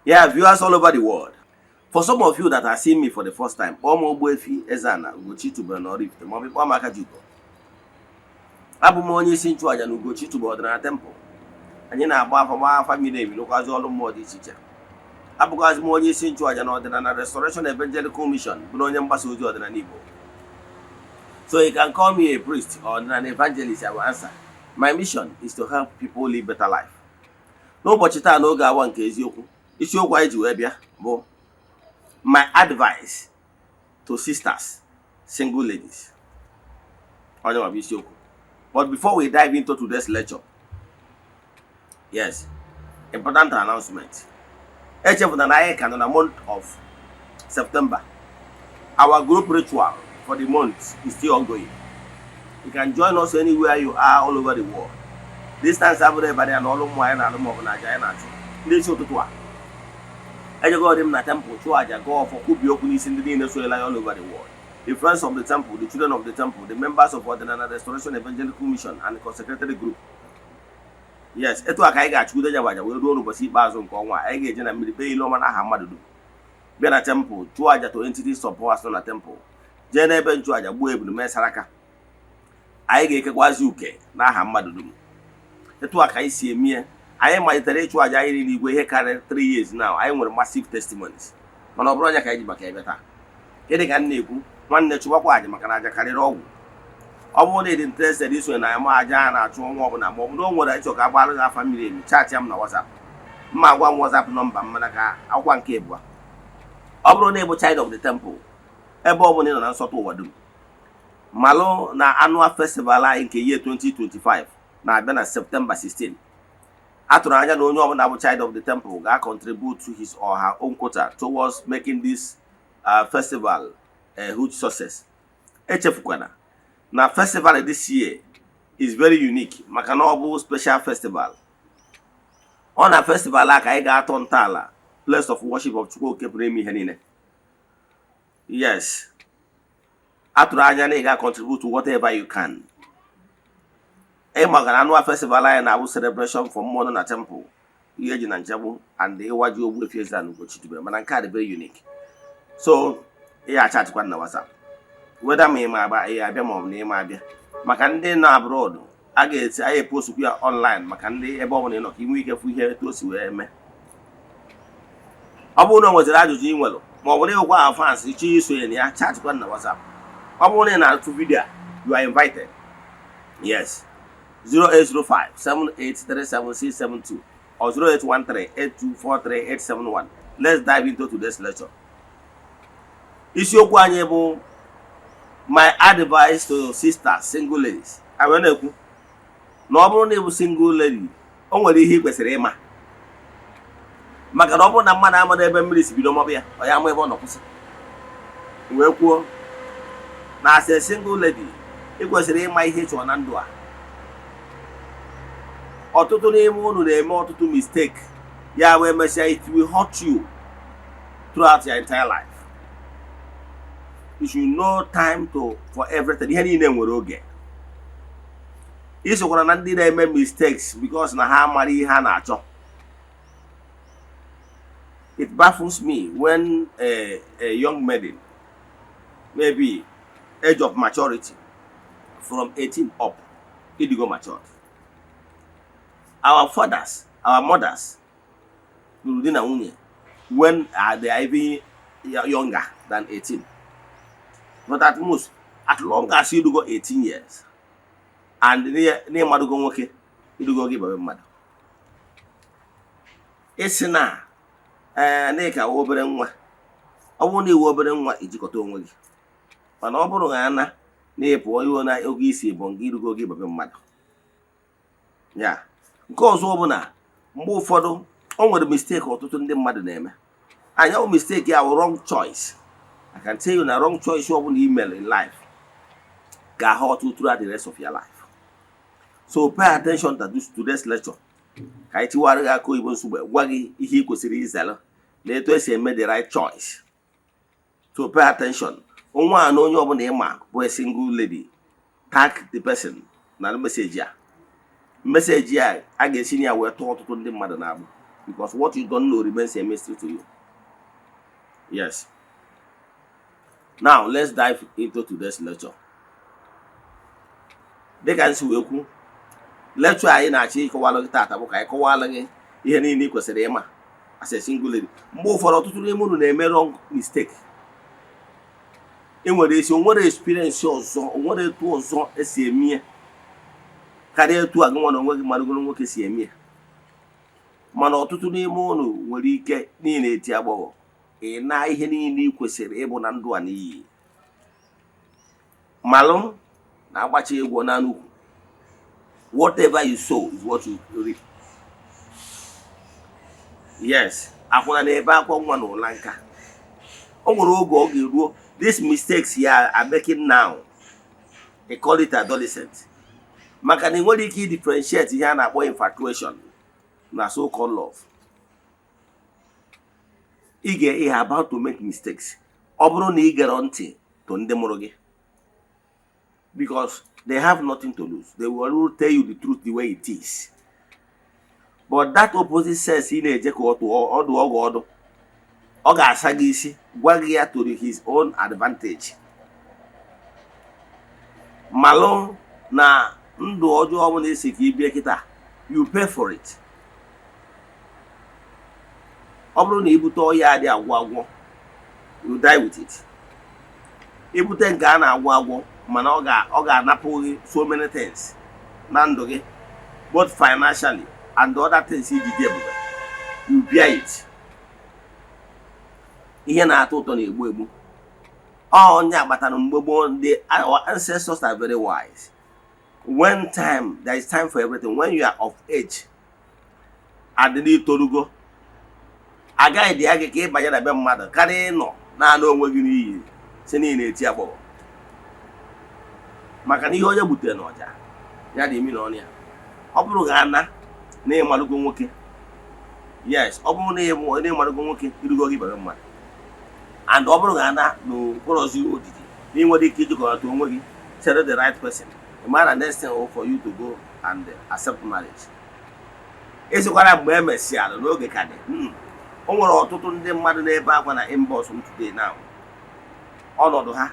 Yeah, viewers all over the world. For some of you that are seeing me for the first time, kpọọ m Ogbuefi Eze-Ana Ugochi tubelu na Oraifite, maọbụ kpọọ m Akajiugo. Abụ m onye isi nchụaja na Ugochi tubelu ọdịnala temple. Anyị na-agba afa, gba afa miri emi, rụkwazị ọrụ mmụọ dị iche iche. Abụkwazị m onye isi nchụaja na Ọdịnala Restoration Evangelical Mission, bụrụ onye mgbasa ozi ọdịnala Igbo. So you can call me a priest or an evangelist, I will answer. My mission is to help people live better life. N'ụbọchị taa, n'oge awa nke eziokwu, isiokwu anyị ji wee bịa bụ "My advice to sisters, single ladies". Onye ma bụ isiokwu. But before we dive into today's lecture, yes, important announcement. Echefuna na anyị ka nọ na month of September. Our group ritual for the month is still ongoing. You can join us anywhere you are all over the world. Distance abụrụ ebe ya na ọrụ mmụọ anyị na-alụ maọbụ na aja anyị na-achụ. Ndị isi ụtụtụ a, ejego dị m na temple chụọ aja, gọọ ọfọ, kwubie okwu n'isi ndị niile sonyela ya all over the world. The friends of the temple, the children of the temple, the members of Ọdịnala Restoration Evangelical Mission and the consecrated group. Yes, etu a ka anyị ga-achụkwude ya aja wee ruo n'ụbọchị ikpeazụ nke ọnwa a. Anyị ga-eje na mmiri kpee ile ọma n'aha mmadụ dum, bịa na temple chụọ aja to entities of powers nọ na temple, jee n'ebe nchụaja gbuo ebulu, mee saraka. Anyị ga-ekekwazi uke n'aha mmadụ dum. Etu a ka anyị si eme ya. Anyị malitere ịchụ aja anyị n'igwe ihe karịrị 3 years now. Anyị nwere massive testimonies, mana ọ bụrụ onye ka anyị ji maka ebe taa. Gịnị ka m na-ekwu? Nwanne, chụbakwa aja, maka na aja karịrị ọgwụ. Ọ bụrụ na ị dị interested isonye na ama aja a na-achụ ọnwa ọbụla, ma ọ bụ na o nwere ịchọ ka agbara gị afa miri emi, chat ya m na WhatsApp. Mma agwa m WhatsApp nọmba m. Mana ka akwụkwa nke ịbụa, ọ bụrụ na ị bụ child of the temple, ebe ọ bụla ị nọ na nsọtụ ụwa dum, malụ na annual festival anyị nke year 2025 na-abịa na September 16. A tụrụ anya na onye ọbụla bụ child of the temple ga-contribute to his or her own quota towards making this festival a huge success. Echefukwana na festival this year is very unique, maka na ọ bụ special festival. Ọ na festival a ka anyị ga-atọ ntọala place of worship of Chukwu Oke pụrụ ime ihe niile. Yes, a tụrụ anya na ị ga-contribute whatever you can. Ị maka na annual festival anyị na-abụ celebration for mmụọ nọ na temple, ihe eji na nchegbu and ịwa ji Ogbuefi Eze-Ana Ugochi tubelu, mana nke a dị very unique. So ị achatikwa na WhatsApp weda ma ị ma agba ị abịa ma ọ bụ na ị ma abịa. Maka ndị nọ abroad, a ga-eti anyị epostukwu ya online maka ndị ebe ọ bụla ị nọ, ka ị nwee ike fụ ihe etu o si wee mee. Ọ bụrụ na o nwetara ajụjụ ị nwere, ma ọ bụ na ịgwụkwa advance ịchọ isonye na ya, chatikwa na WhatsApp. Ọ bụrụ na ị na-atụ video a, you are invited. Yes, 0805 7837672 or 0813 8243871. Let's dive into today's lecture. Isiokwu anyị bụ "My advice to sisters, single ladies". Anyị na-ekwu na ọ bụrụ na ị bụ single lady, o nwere ihe ị kwesịrị ịma, maka na ọ bụrụ na mmadụ amara ebe mmiri si bido mọbụ ya, ọ ya ama ebe ọ nọ kwụsị. Wee kwuo na as a single lady, ị kwesịrị ịma ihe ị chọrọ na ndụ a. Ọtụtụ n'ime unu na-eme ọtụtụ mistake, ya wee mesịa, it will hurt you throughout your entire life. You should know time to for everything. Ihe niile nwere oge. Isokwara na ndị na-eme mistakes because na ha amara ihe ha na-achọ. It baffles me when a young maiden, maybe age of maturity from 18 up, ịdịgo matured. Our fathers, our mothers lụrụ di na nwunye when they are even younger than 18, but at most, at long as you go 18 years and n'ịmadugo nwoke, idugo gị babe mmadụ. Ịsị na ee na ịka obere nwa, ọ bụrụ na iwu obere nwa, ijikọta onwe gị. Mana ọ bụrụ na ana na ịpụọ iwe na oge isi bụ nga irugo gị babe mmadụ ya. Nke ọzọ bụ na mgbe ụfọdụ o nwere mistake ọtụtụ ndị mmadụ na-eme. Anya bụ mistake ya wụ wrong choice. I can tell you na wrong choice ọ bụla i mere in life ga-hurt you throughout the rest of your life. So pay attention to this today's lecture, ka anyị tiwara gị aka oyibo nsogbe, gwa gị ihe ị kwesịrị izere na etu esi eme the right choice. So pay attention. Nwa a na onye ọbụla ịma bụ a single lady, tag the person na message a. Message a, a ga-esi na ya wee tụọ ọtụtụ ndị mmadụ na-agbụ. Because what you don't know remains a mystery to you. Yes. Now let's dive into today's lecture. Dịka nsi wee kwu, lecture anyị na-achọ ịkọwalụ gị taata bụ ka anyị kọwalụ gị ihe niile ị kwesịrị ịma as a single lady. Mgbe ụfọdụ, ọtụtụ n'ime unu na-eme wrong mistake. Ị nwere isi, o nwere experience ọzọ, o nwere etu ọzọ esi eme ya karịa etu a gị nwa na onwe gị marụgoro nwoke si eme ya. Mana ọtụtụ n'ime unu nwere ike niile eti agbọghọ ị na ihe niile ị kwesịrị ịbụ na ndụ a n'iyi. Malụ na-agbacha egwu na nnukwu. Whatever you sow is what you reap. Yes, akwụna na-ebe akwa nwa na ụla nka. O nwere oge ọ ga-eruo, these mistakes you are making now, they call it adolescent, maka na ị nwere ike differentiate ihe a na-akpọ infatuation na so called love. Ị ga ị about to make mistakes ọ bụrụ na ị gere ntị to ndị mụrụ gị, because they have nothing to lose. They will always tell you the truth the way it is. But that opposite sex ị na-eje ka ọ tụọ ọdụ ọgụ ọdụ, ọ ga-asa gị isi, gwa gị ya to his own advantage. Malụ na ndụ ọjọọ ọbụla esi ka ị bie kịta, you pay for it. Ọ bụrụ na ibute ọya adị agwọ agwọ, you die with it. Ibute nke a na-agwọ agwọ, mana ọ ga-anapụ gị so many things na ndụ gị, both financially and other things iji dị ebube, you bear it. Ihe na-atọ ụtọ na-egbu egbu. Ọ onye agbatara mgbe gboo, ndị our ancestors are very wise. When time, there is time for everything. When you are of age and n'itorugo, agaghị dị ya gị ka ịbanye na be mmadụ karịa ịnọ naanị onwe gị n'iyi si niile eti agbọghọ, maka na ihe onye gbutere n'ọja ya dị imi na ọnụ ya. Ọ bụrụ ga ana na ịmalụgo nwoke, yes, ọ bụrụ na ịmalụgo nwoke, irugo gị bara mmadụ. And ọ bụrụ ga ana n'okporozi odidi na ị nwere ike ijikọta onwe gị chere the right person, ị mara na next thing for you to go and accept marriage. Esikwara mgbe e mesịara n'oge ka dị. O nwere ọtụtụ ndị mmadụ na-ebe akwa na inbox m today. Now, ọnọdụ ha,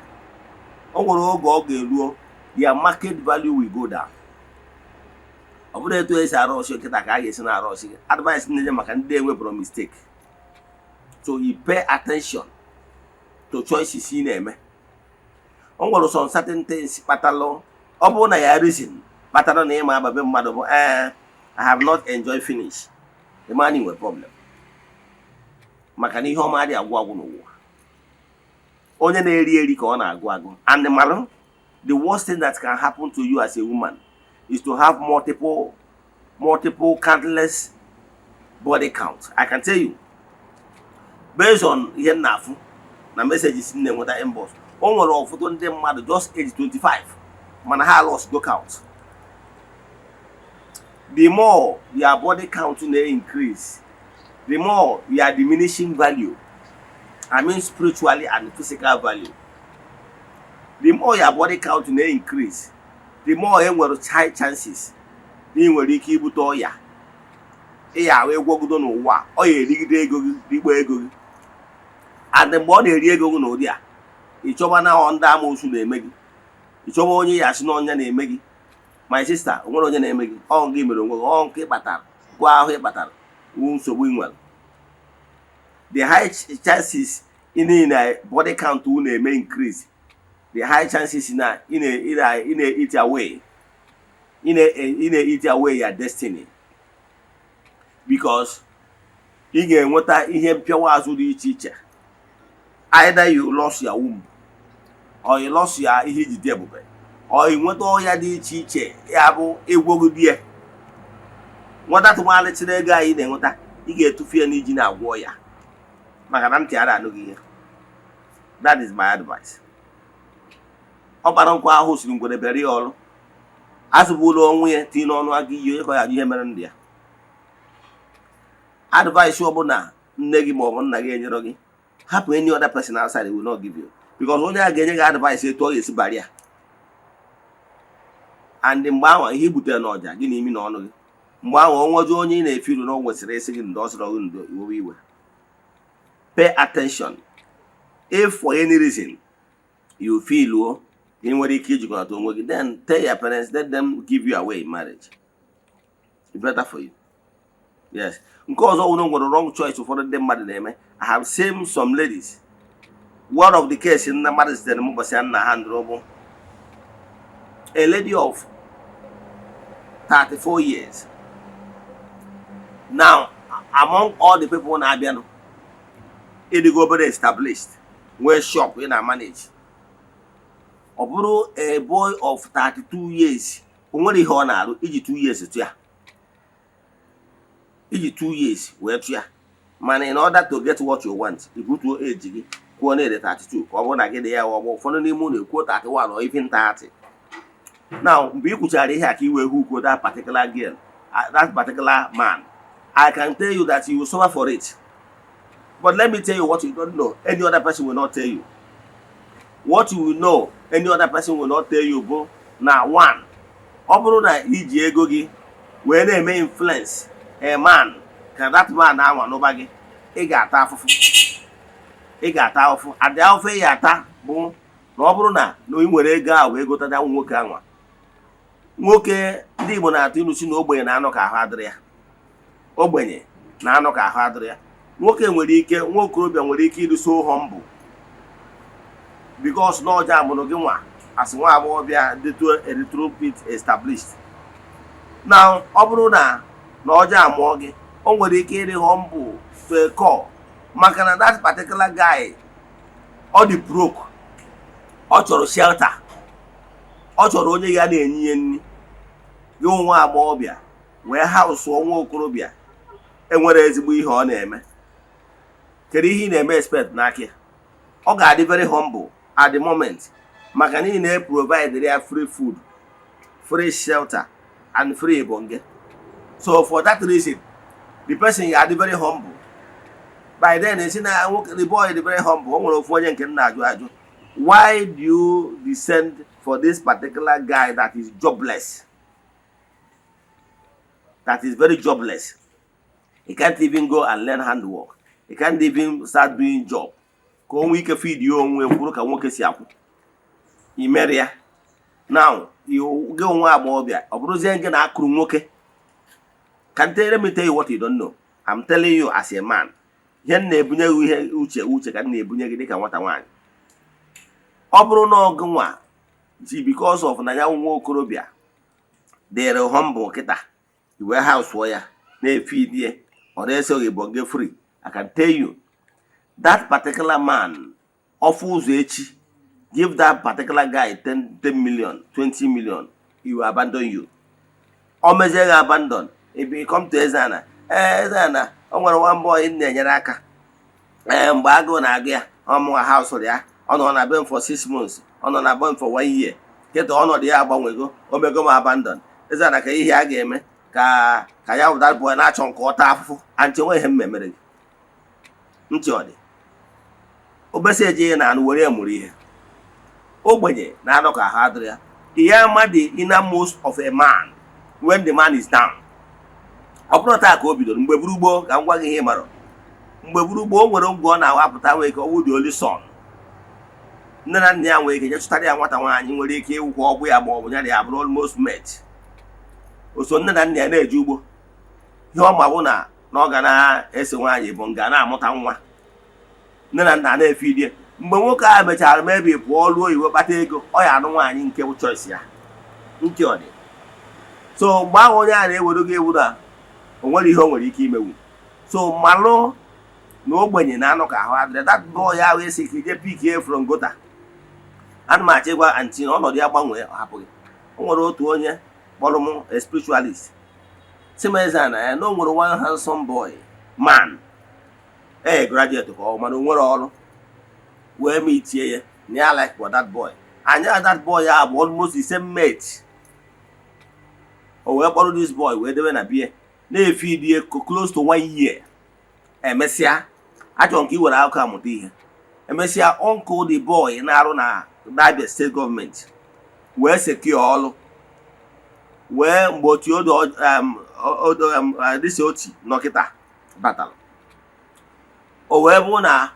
o nwere oge ọ ga-eruo, their market value will go down. Ọ bụrụ etu esi arụ ọsị kịta ka a ga-esi na-arụ ọsị gị. Advice na-enye maka ndị enwebụrụ mistake, so you pay attention to choices ị na-eme. O nwere some certain things kpatalụ ọ bụrụ na ya reason kpatara na ịma ababe mmadụ bụ ee, "I have not enjoyed finish." The man nwere problem, maka na ihe ọma adịghị agwụ agwụ n'ụwa. Onye na-eri eri ka ọ na-agụ agụ. And malụ, the worst thing that can happen to you as a woman is to have multiple, multiple, countless body count. I can tell you based on ihe m na-afụ na messages m na-enweta inbox, o nwere ọtụtụ ndị mmadụ just age 25, mana ha lost go count. The more your body count na-increase, the more you are diminishing value. I mean spiritually and physical value. The more your body count na-increase, the more e nwere high chances na ị nwere ike ibute ọya ị ya ahụ ịgwọgido n'ụwa. Ọ ya erigide ego gị, rigbo ego gị. And mgbe ọ na-eri ego gị n'ụdị a, ị chọba na ọ ndị amoosu na-eme gị, ị chọba onye ya asị na ọnya na-eme gị. My sister, o nwere onye na-eme gị. Ọ gị mere onwe gị. Ọ nke ị kpatara gwa ahụ ị kpatara wu nsogbu ị nwere. The high chances ị na body count ụ na-eme increase, the high chances na ị na-eat away, ị na-eat away your destiny, because ị ga-enweta ihe mpịawa azụ dị iche iche. Either you lost your womb or you lost your ihe iji dị ebube, or ị nweta ọya dị iche iche. Ya bụ ịgwọgide ya nweta tụmalịchịrị ego anyị na-enweta, ị ga-etufu ya n'iji na-agwọ ya, maka na ntị ara anụghị ihe. That is my advice. Ọ kpara nkwa ahụ siri ngwere bịara ya ọrụ azụbụla onwe ya tinye n'ọnụ aga iyi onye ka ọ ya ajụ ihe mere ndụ ya. Advice ọbụla nne gị ma ọ bụ nna gị enyere gị, hapụ. Any other person outside will not give you, because onye a ga-enye gị advice etu ọ ga-esi bara ya. And mgbe ahụ ihe i butere n'ọja gị na imi na ọnụ gị. Mgbe ahụ o nwezi onye ị na-efiru na o nwesịrị isi gị ndo, ọ sịrọ gị ndo, iwewe iwe. Pay attention. If for any reason you feel o ị nwere ike ijikọta onwe gị, then tell your parents, let them give you away in marriage. It's better for you. Yes, nke ọzọ wụrụ nwere wrong choice ụfọdụ ndị mmadụ na-eme. I have seen some ladies. One of the case nna mmadụ zitere m ụbọchị a nna ha ndụrụ bụ a lady of 34 years. Now, among all the people na-abịanụ, ịdịgo obere established, nwee shop ị na-manage, ọ bụrụ a boy of 32 years, o nwere ihe ọ na-arụ, iji 2 years tụ ya, iji 2 years wee tụ ya. Mana in order to get what you want, ibutuo age gị, kwuo na ede 32, ka ọ bụrụ na gị dị ya ọgbọ. Ụfọdụ n'ime unu ekwuo 31 or even 30. Now, mgbe ị kwuchara ihe a ka i wee hook that particular girl, that particular man, I can tell you that you will suffer for it. But let me tell you what you don't know, any other person will not tell you. What you will know, any other person will not tell you, bụ na one, ọ bụrụ na iji ego gị wee na-eme influence a man ka that man anwa n'ụba gị, ị ga-ata afụfụ, ị ga-ata afụfụ. Adị afụfụ ị ga-ata bụ na ọ bụrụ na ị nwere ego a wee gotada nwoke anwa, nwoke ndị Igbo na-atụ ilu si na ogbenye na-anọ ka ahụ adịrị ya, ogbenye na-anọ ka ahụ adịrị ya. Nwoke nwere ike, nwa okorobịa nwere ike ịdị so humble because na ọja amụrụ gị nwa asị nwa agbọghọbịa dịtụ a little bit established. Now, ọ bụrụ na ọja amụọ gị, o nwere ike ịdị humble to a core, maka na that particular guy, ọ dị broke, ọ chọrọ shelter, ọ chọrọ onye ya na-enye ya nri. Gị nwa agbọghọbịa wee haụsụọ nwa okorobịa enwere ezigbo ihe ọ na-eme, kedu ihe ị na-eme expect n'aka ya? Ọ ga-adị very humble at the moment, maka na ị na-provide ya free food, free shelter and free ibonge. So for that reason, the person ga-adị very humble. By then, esi na nwoke, the boy dị very humble. O nwere ofu onye nke m na-ajụ ajụ: why do you descend for this particular guy that is jobless, that is very jobless? He can't even go and learn handwork, he can't even start doing job ka o nwee ike feed ya onwe, kwuru ka nwoke si akwụ imere ya. Now, gị onwe agbọghọbịa, ọ bụrụzie gị na-akụrụ nwoke ka let me tell you what you don't know. I'm telling you as a man. Ihe m na-ebunye gị, ihe uche uche ka m na-ebunye gị dịka nwata nwaanyị. Ọ bụrụ na ọgụ nwa ji because of na ya nwa okorobịa dịrị humble kịta, iwee house ya na-efidie, ọ na-esoghị bonge free, I can tell you that particular man ọfụ ụzọ echi, give that particular guy 10 million, 20 million, he will abandon you. O mezie gị abandon, ebe come to Eze-Ana, ee, Eze-Ana, o nwere one boy m na-enyere aka, ee, mgbe agụụ na-agụ ya, ọ mụnwa house ya, ọ nọ na be m for 6 months, ọ nọ na be m for one year. Kịta ọnọdụ ya agbanwego, o mego m abandon. Eze-Ana, ka ihe a ga-eme ka ya that boy na-achọ nke ọ taa afụfụ antị onwe ihe m memere gị. Ntị ọ dị obesi eje na anụ were mụrụ ihe. Ogbenye na-anọ ka ahụ adịrị ya. Ihe ama the innermost of a man when the man is down. Ọ bụrụ taa ka o bidoro, mgbe buru gboo, ka m gwa gị ihe ị mara, mgbe buru gboo, o nwere oge ọ na-awapụta nwee ike ọwụ the only son. Nne na nna ya nwere ike je chụtara ya nwata nwaanyị nwere ike ịwụkwa ọgbụ ya, ma ọ bụ ya na ya bụrụ almost mate. O so nne na nna ya na-eje ugbo. Ihe ọ ma bụ na ọ ga na-ese nwaanyị bụ nga na-amụta nwa, nne na nna na-efe idie. Mgbe nwoke ahụ mechara mebi pụọ ruo iwe kpata ego, ọ ya anụ nwaanyị nke bụ choice ya nke ọ dị. So mgbe ahụ onye a na-ewere gị ewu na o nwere ihe o nwere ike imewu. So malụ na ogbenye na-anọ ka ahụ adịrị that boy ahụ esi ka ije pick from gutter. Ana m achọ ịgwa aunty na ọnọdụ ya gbanwee, ọ hapụghị. O nwere otu onye kpọrọ m, a spiritualist, si m, Eze, na ya na o nwere one handsome boy man, ee, graduate ka ọ mana o nwere ọrụ, wee meetie ya na ya like for that boy. Anya that boy ya bụ almost the same mate. O wee kpọrọ this boy wee debe na bie na-efidie close to one year. Emesịa, achọrọ m ka ị were akụkọ amụta ihe. Emesịa, uncle the boy na-arụ na Abia State gọọmenti wee secure ọrụ, wee mgbe otu Dịsi oti nọkịta batara, o wee bụ na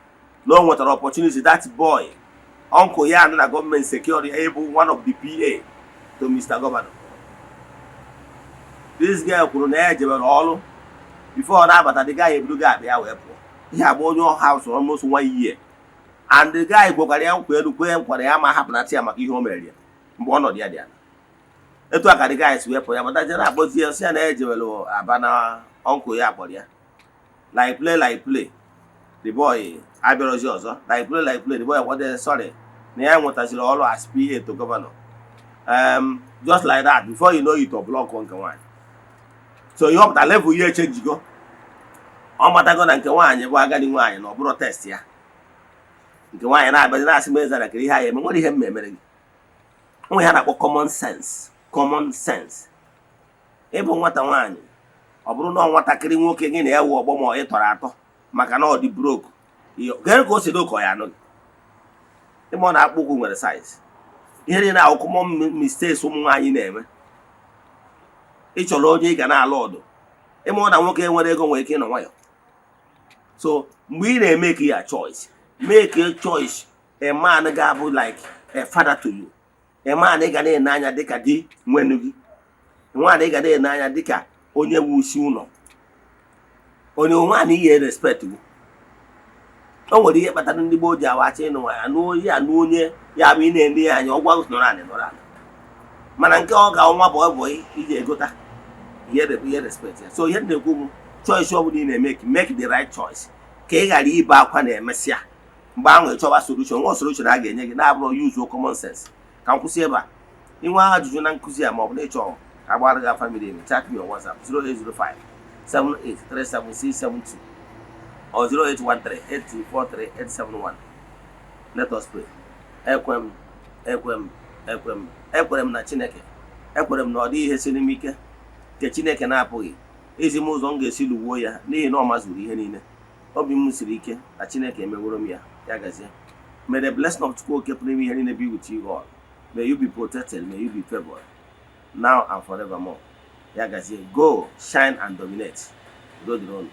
o nwetara opportunity. That boy, uncle ya nọ na gọọmenti secure ya ịbụ one of the PA to Mr. Governor. This girl kwuru na ya jebere ọrụ. Before ọ na-abata, the guy eburugo akpa ya wee pụọ. Ihe agba onye house almost one year, and the guy kwekwara ya nkwa elu, kwee nkwara ya ma hapụnata ya maka ihe o mere ya mgbe ọnọdụ ya dị ala. Etu a ka the guy si wee pụọ. Ya bata, jere akpọzi ya, sị ya na ya ejebere aba na uncle ya kpọrọ ya. Like play, like play, the boy abịarọzi ọzọ. Like play, like play, the boy kwado sorry na ya nwetaziri ọrụ as PA to governor. Just like that, before you know it, ọ block nke nwaanyị. So ihe ọ pụtara, level ya echenjigo. Ọ matago na nke nwaanyị bụ agadi nwaanyị, na ọ bụrụ taste ya. Nke nwaanyị na-abịazi na-asị m, "Eze, na kere ihe anyị eme?" Nwere ihe m emere gị? Nwe ihe a na-akpọ common sense. Common sense, ịbụ nwata nwaanyị, ọ bụrụ na ọ nwatakịrị nwoke gị na ya wụ ọgbọ, ma ị tọrọ atọ, maka na ọ dị broke, gee ka o si dị ka ọ ya anụ gị. Ịma ọ na-akpụ ụkwụ nwere size. Ihe niile na common mistakes ụmụ nwaanyị na-eme. Ị chọrọ onye ị ga na-alụ ọdụ, ịma ọ na nwoke nwere ego nwere ike ịnọ nwayọ. So mgbe ị na-emeke ya choice, make a choice, a man ga-abụ like a father to you, a man ị ga na-ene anya dịka di nwenu gị, nwaanyị ị ga na-ene anya dịka onye wu isi ụlọ, onye nwaanyị ihe respect gị. O nwere ihe kpatara ndị gboo ji awachi ịnụ nwaanyị, anụ onye, anụ onye ya bụ ị na-ene ya anya, ọgwa nọrọ anị, nọrọ anị. Mana nke ọ ga ọnwa bọị bọị iji egota ihe, ihe respect ya. So ihe m na-ekwu bụ, choice ọ bụla ị na-emeke, make the right choice, ka ị ghara ibe akwa na emesịa mgbe ahụ ịchọba solution. Nwa solution a ga-enye gị na-abụrụ use common sense. Ka m kwụsị ebe a. Inwe ajụjụ na nkụzi a, ma ọ bụ na ịchọ ka agbara gị afa miri emi, chat me on WhatsApp 0805 7837672 or 0813 8243 871. Let us pray. Ekwe m, ekwe m, ekwe m, ekwere m na Chineke. Ekwere m na ọ dịghị ihe siri m ike nke Chineke na-apụghị izi m ụzọ m ga-esi lụwuo ya, n'ihi na ọ mazuru ihe niile. Obi m siri ike na Chineke emeworo m ya. Ya gazie. May the blessing of Chukwu Oke pụrụ ime ihe niile be with you all. May you be protected, may you be favored, now and forevermore. Ya gazie. Go shine and dominate. Udo dịrị unu.